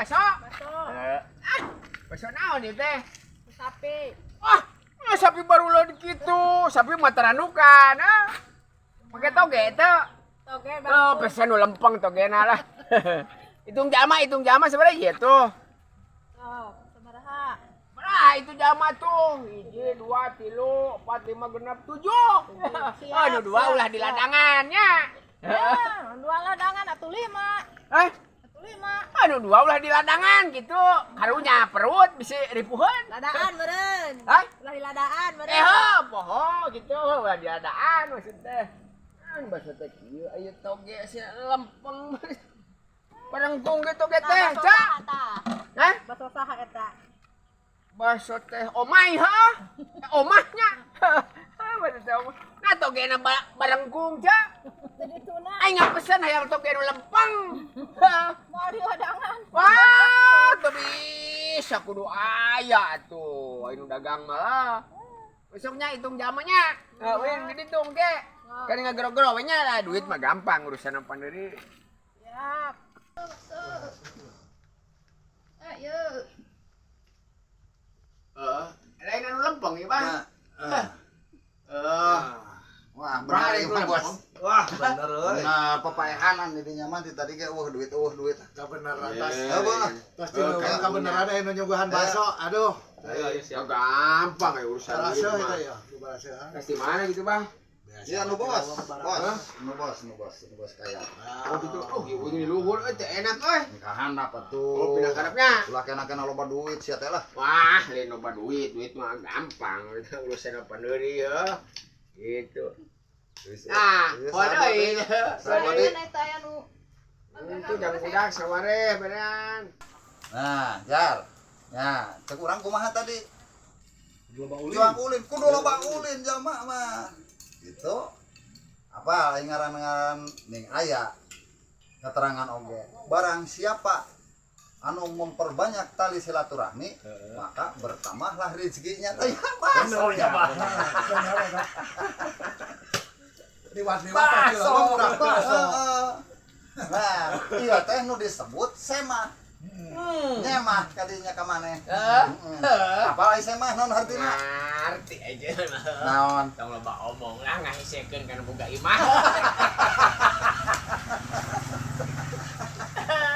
Baso. Baso. Ah, baso naon ieu teh? Sapi. Wah, ah, sapi baru lo gitu. Sapi mah taranukan, ah. Make toge teu. Toge. Oh, pesen nu lempeng togena lah. Hitung jama sebenarnya ieu tuh. Oh, sabaraha? Berapa itu jama tuh? 1, 2, 3, 4, 5, 6, 7. Siap, Oh, nu dua siap, ulah di siap. Ladangannya. Ya, dua ladangan atuh lima. Eh, Atuh lima. Anu dua ulah di ladangan gitu. Karunya perut bisa ripuhan. Ladaan meureun. Hah? Ulah di ladaan meureun. Eh, heuh, poho gitu ulah di ladaan maksud teh. Kan baso teh kieu aya toge si lempeng. Parengkung gitu toge teh, Baso Cak. saha tah? Hah? Baso saha eta? Baso teh omai ha? Omahnya. Baso teh omah. Nah togena barengkung, Cak. Jadi tuna. Aing pesen hayang toge nu lempeng. Mau di ladangan. Wah, tuh bisa kudu aya tuh. Aing nu dagang malah. Besoknya hitung jamanya. Nah, weh dihitung ke. Kan ngagero-gero we nya lah duit mah gampang urusan apa deui. Siap. Bakso. Ayo. Heeh. Lain anu lempeng ieu, Bang. Nah, Heeh. wah, bener Bener ieu mah, Bos. Wah, bener euy. Nah, papaehanan di dinya mah ti tadi ge eueuh duit eueuh duit. Kebenaran tas. Eh, Bang. Tas di kebenaran aya nu nyuguhan bakso. Aduh. Ayo, ya gampang ya urusan duit Baraseuh mah. itu ya, nu baraseuh. Tes di mana gitu, Bang? Iya, nu bos. Bos, nu bos, nu bos, nu bos kaya. Oh gitu. Oh, ieu ini luhur euy teh enak euy. Nikahan apa tuh? Oh, pindah karepnya. Ulah kena-kena loba duit sia teh lah. Wah, lain loba duit, duit mah gampang. Itu urusan apa deui ya. Gitu. Nah, Iya, oh deui. Sabar deui. Eta aya nu Itu jam kudak saware beneran. Nah, Jar. Ya, cek urang kumaha tadi? Loba ulin. Juang ulin, kudu loba ulin jama mah. Gitu. Apa lain ngaran-ngaran ning aya keterangan oge. Barang siapa anu memperbanyak tali silaturahmi, maka bertambahlah rezekinya. Teh Bener ya, Pak. Bener eta. Liwat-liwat pasti Bakso, loba murah bakso. Heeh. Nah, iya teh nu disebut semah. Nyemah kadinya ka maneh. Heeh. Heeh. Apa semah naon hartina? Ngerti aja mah. Naon? Tong loba omong lah ngahisekeun kana boga imah.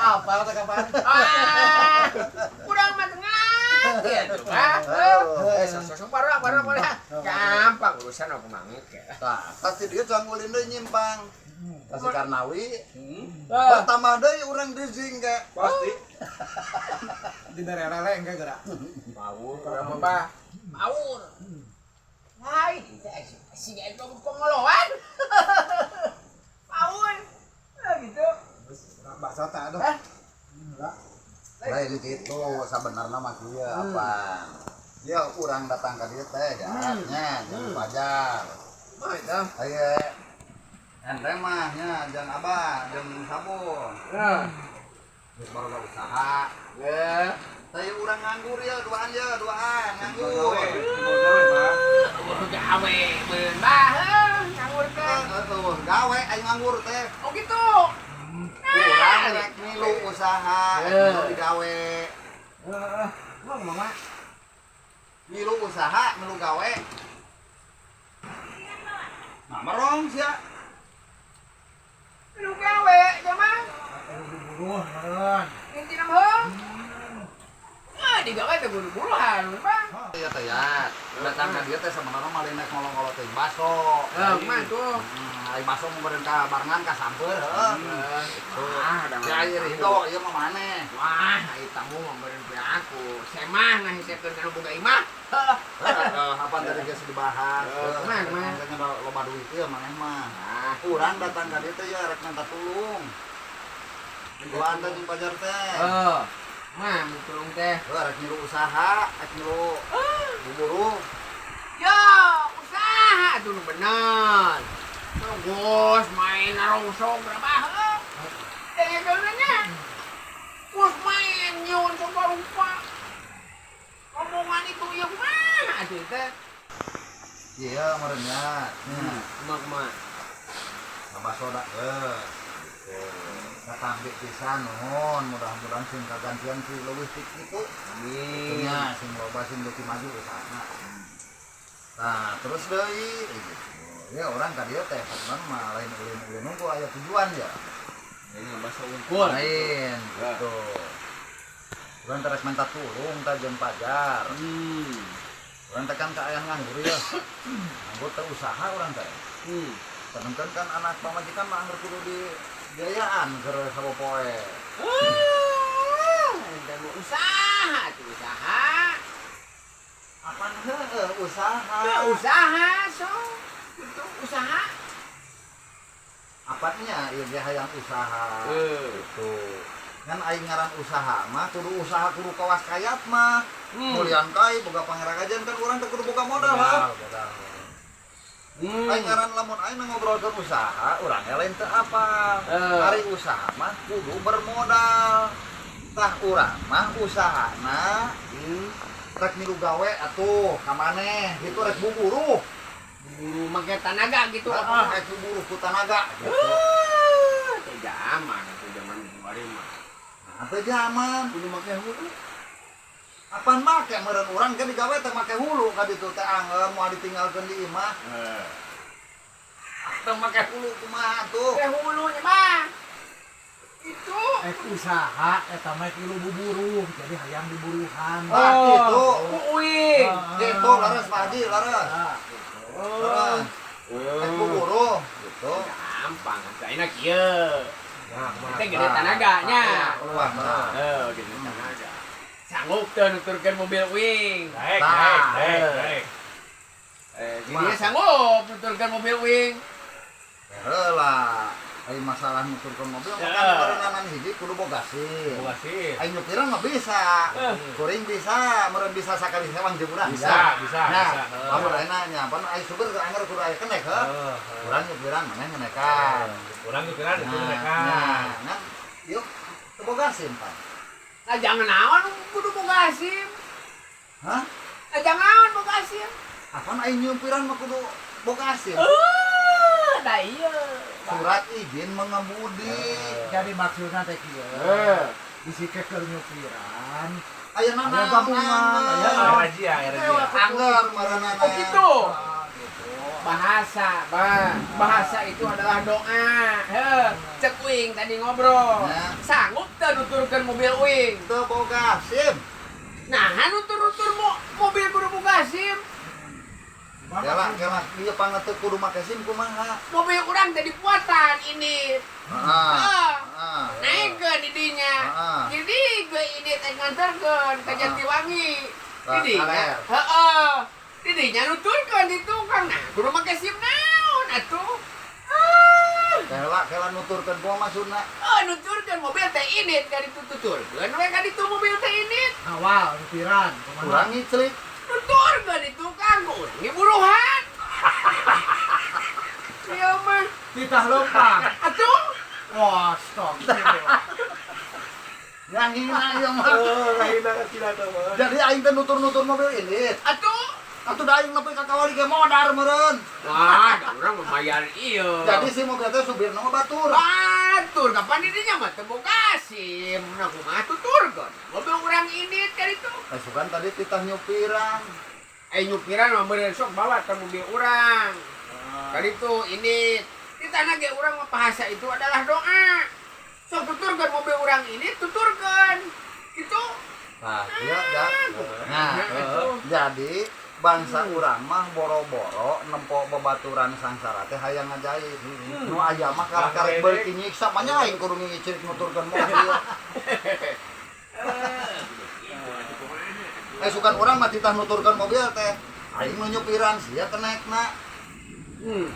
Apa teh kapan? Ah, kurang mah teu ngerti atuh, Bang. Eh, sok-sok baru baru baru. Gampang urusan aku mangke. Tah, pasti dia juang ulin deui nyimpang. Pasti Karnawi Eh, bertambah deui urang drizing ge. Pasti. Di lele engke geura. Paur urang mah, Bah. Paur. Lain si itu pengoloan. Paur. Ah, gitu. Bakso teh aduh. Hah? Enggak. Lain gitu sabenerna mah kieu apa. Ya urang datang ka dieu teh jaraknya jeung pajar. Mah itu. Aya enteng mah nya jeung abah jeung sabun. Heeh. Geus baroga usaha. Ya. Teh urang nganggur ya duaan ya duaan nganggur. Eueuh gawe beun bah, heuh, nganggur teh. Heeh, gawe aing nganggur teh. Oh gitu. Urang rek milu usaha, rek milu digawe. Heeh. Mah mama. Milu usaha, milu gawe. Nah, merong sia. Milu gawe mah. Buruh meureun. Intina mah heuh. Ah, digawe teh buru-buruhan, Bang. Iya teh ya. Datang ka dieu teh sebenarnya mah lain rek ngolong-ngolong teh baso. Heuh, mah tuh. Ai baso mah meureun ka barengan ka samper heuh. Wah, ada Ya ieu ridho ieu mah maneh. Wah, ai tamu mah meureun pe aku. Semah ngahisekeun kana boga imah. Heeh, apa tadi geus dibahas. Heeh, mah, mah. Makanya loba duit ieu maneh mah. Ah, Urang datang ka dieu teh ya rek minta tulung. Duaan teh jeung pajar teh. Heuh. Mah, tulung teh. Heuh, rek ngilu usaha, rek ngilu buburu. Ya, usaha tuh nu bener. Terus main narongsong berapa heuh. Dengekeun nya. Bos main nyieun rupa. Omongan itu ieu mah atuh teh. Iya meureun nya. Kumaha kumaha. Baso da geus. Katampi pisan nuhun, mudah-mudahan sing kagantian si leuwih ti kitu. Amin. Nya sing loba sing leuwih maju usahana. Nah, terus deui gitu. Ya orang ka dieu teh sebenarnya mah lain ulin-ulin nunggu aya tujuan ya. Ini bahasa unggul. Lain gitu. Urang teh rek minta tulung tah jeung pajar. Urang teh kan kaayaan nganggur ya. Nganggur teh usaha urang teh. Sedangkan kan anak pamajikan mah angger kudu di biayaan keur sapopoe. Ah, dan mau usaha tuh usaha. Apan heueuh usaha. Tuh, usaha so. Itu usaha. Apatnya ieu ge hayang usaha. Eh. Gitu. Ngan aing ngaran usaha mah kudu usaha kudu kawas kayat mah. Mulian kai boga pangeragajan kan urang teh kudu boga modal ha. Modal. Aing ngaran lamun aing ngobrolkeun usaha, urang ge lain teu apal. Eh. Ari usaha mah kudu bermodal. Tah urang mah usahana rek milu gawe atuh ka maneh gitu rek buburuh. Buru make tanaga gitu. Heeh, rek buburuh ku tanaga gitu. Ah, teu zaman atuh zaman kemarin mah. Nah, teu zaman Kudu make hulu. Apan make meureun urang ge digawe teh make hulu ka ditu teh angeur moal ditinggalkeun di imah. Teu make hulu kumaha tuh? Teh hulunya mah. Itu. Eh usaha eta mah kilu buburuh, jadi hayang diburuhan. Ah, gitu. Ku uing. Ah. Gitu leres Pak Haji, leres. Ah, gitu. Leres. Rek buburuh gitu. Gampang, ayeuna kieu. Nah, kumaha? Teh gede tanaganya. Wah, nah. Eh, gede tanaga. Sanggup teu nuturkeun mobil uing. Naik, Tah. naik, naik, naik. Eh, jadi sanggup nuturkeun mobil uing. Heula. Ai masalah nuturkeun mobil mah Ya. kan meureunan hiji kudu boga SIM. Boga SIM. Ai nyupiran mah bisa. Kuring bisa, meureun bisa sakali sewang jeung urang. Bisa, bisa, Nah, bisa. lamun ayeuna nya pan ai supir angger kudu aya kenek heuh. Urang nyupiran maneh ngenekan. Urang nyupiran itu Nah, ngenekan. nah, nah, yuk teu boga SIM pan. Nah, jangan naon kudu boga SIM. Hah? Nah, jangan naon boga SIM. Apaan ai nyupiran mah kudu boga SIM? Eh, da iya. Surat izin mengemudi. Jadi maksudna teh kieu. Eh. Bisi ke keur nyupiran, Aya aya naon? gabungan, aya Aya razia, aya razia. Angger meureunana. Oh gitu. Ah, gitu. Bahasa, bah. Bahasa itu adalah doa. Heh, cek uing tadi ngobrol. Nah. Sanggup teu nuturkeun mobil uing. Teu boga SIM. Nah, nutur-nutur mobil kudu boga SIM. Kela, kela, ieu pangeteu kudu make SIM kumaha? Mobil urang teh dipuatan ini. Heeh. Heeh. Heeh. Naikkeun di dinya. Heeh. Jadi gue ini teh nganterkeun ka Jatiwangi. Ka Di dinya. kaler. Heeh. Di dinya nuturkeun di tukang. Nah, kudu make SIM naon atuh? Ah. Kela, kela nuturkeun kumaha maksudna? Oh, nuturkeun mobil teh ini ka dituturkeun we ka ditu mobil teh ini. Awal nyupiran, kumaha? Kurang ngiclik. Nuturkeun di tukang ku urang ge buruhan. Ieu mah Titah leumpang. atuh. Wah, stop. Ngahina ieu mah. Ngahina ka mah. Jadi aing teh nutur-nutur mobil ini. Atuh. Atuh da aing nepi ka kawali ge modar meureun. Wah, da urang mah mayar ieu. Jadi si mobil teh supirna mah batur. Batur kapan dirinya mah teu boga SIM. Nah kumaha tuturkeun. Mobil urang ini ka ditu. Eh sugan tadi titah nyupiran. Eh nyupiran mah meureun sok bawa ke mobil urang. Ka ditu ini di tanah ge urang mah bahasa itu adalah doa. Sok tuturkeun mobil urang ini tuturkeun. Gitu. Nah, iya ya. Nah, Nah, jadi bangsa urang mah boro-boro nempo babaturan sangsara teh hayang ngajahit. Nu aya mah kalah karek beuki nyiksa mah nya aing kudu ngicrik nuturkeun mobil. Eh sugan urang mah titah nuturkeun mobil teh. Aing nu nyupiran sia kenekna.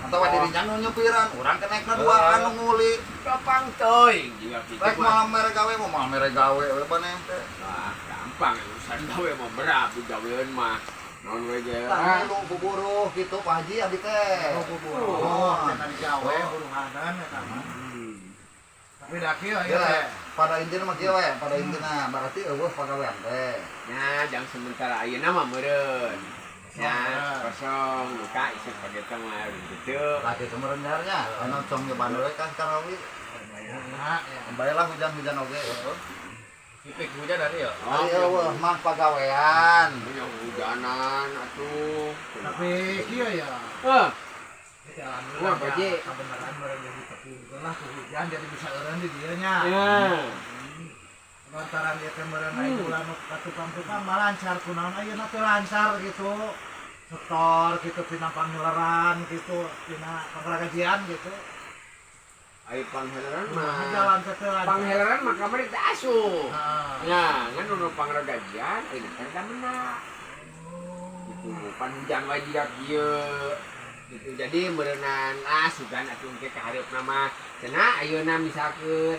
Atawa dirinya nu nyupiran, urang kenekna duaan nu nguli. Gampang teuing jiga kitu. Rek mah. moal mere gawe moal mere gawe we maneh teh. Wah, gampang urusan gawe mah berat digaweun mah. Naon we ge. Tah milu buburuh gitu Pak Haji abdi teh. Oh, buburuh, Oh. jangan digawe buruhanan eta mah. Tapi da kieu ieu Ya, teh. pada intina mah kieu we, pada intina berarti eueuh pagawean teh. Ya, jangan sementara ayeuna mah meureun. Ya, Kosong. kosong, buka isuk pagetan mah gitu. Lah kitu meureun nya, anu cong nyoban we ka Karawi. Nah, ya. Baiklah hujan-hujan oge. Tipik hujan hari ya. Ari eueuh mah pagawean. Punya hujanan atuh. Tapi kieu ya. Heh, Ya, alhamdulillah Wah, Pak Ji. ya, kebenaran barang jadi tepi lah ku hujan jadi bisa eureun di dieu nya. ya. Lantaran ieu teh meureun aya bulan nu ka tukang-tukang mah lancar kunaon ayeuna teh lancar gitu. Setor gitu tina pangheleran gitu, tina pangragajian gitu. Ai pangheleran Mah mah. jalan teh teu lancar. Pangheleran mah kamari teh asup. Heeh. Ya, kan nu pangragajian ayeuna teh da menang. Gitu, pan hujan wae jiga kieu. Gitu. Jadi meureunan ah sugan atuh engke ka hareupna mah cenah ayeuna misalkeun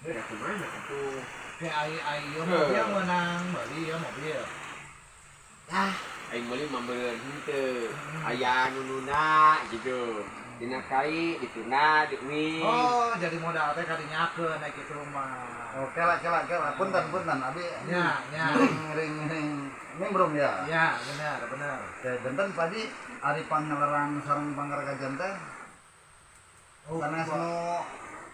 da kumaha atuh. Kayak ai ai ieu mobil meunang meuli ieu mobil. Ah, aing meuli mah meureun henteu. Aya nu nunda gitu. Dina kai ditunda diuing. Oh, jadi modal teh kadinyakeun naik kitu mah. Oke lah, oke lah, oke lah. Punten, punten. Abi Ya, ya. ring ring ring nimbrung ya. Ya, benar, benar. Oke, benten tadi ari pangleran sareng pangragajan teh Oh, sanes nu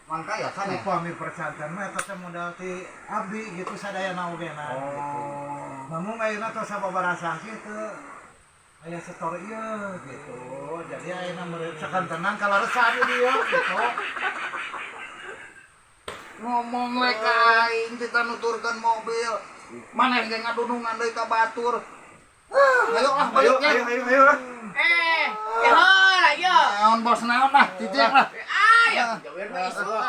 mangkaya sanes. Upami percanten mah eta teh modal ti abdi gitu sadayana oge na gitu. Oh. Namun ayeuna tos sababaraha sasih teu aya setor ieu gitu. Jadi ayeuna meureun sakantenan kaleresan di dieu gitu. Ngomong we ka aing kita nuturkeun mobil. Maneh ge ngadunungan deui ka batur. Ah, ayo ah Ayo, balik ya. ayo, ayo, ayo lah. Eh, ya heula ieu. Naon bos naon lah, cicing lah. Ayo, jawer mah isuk.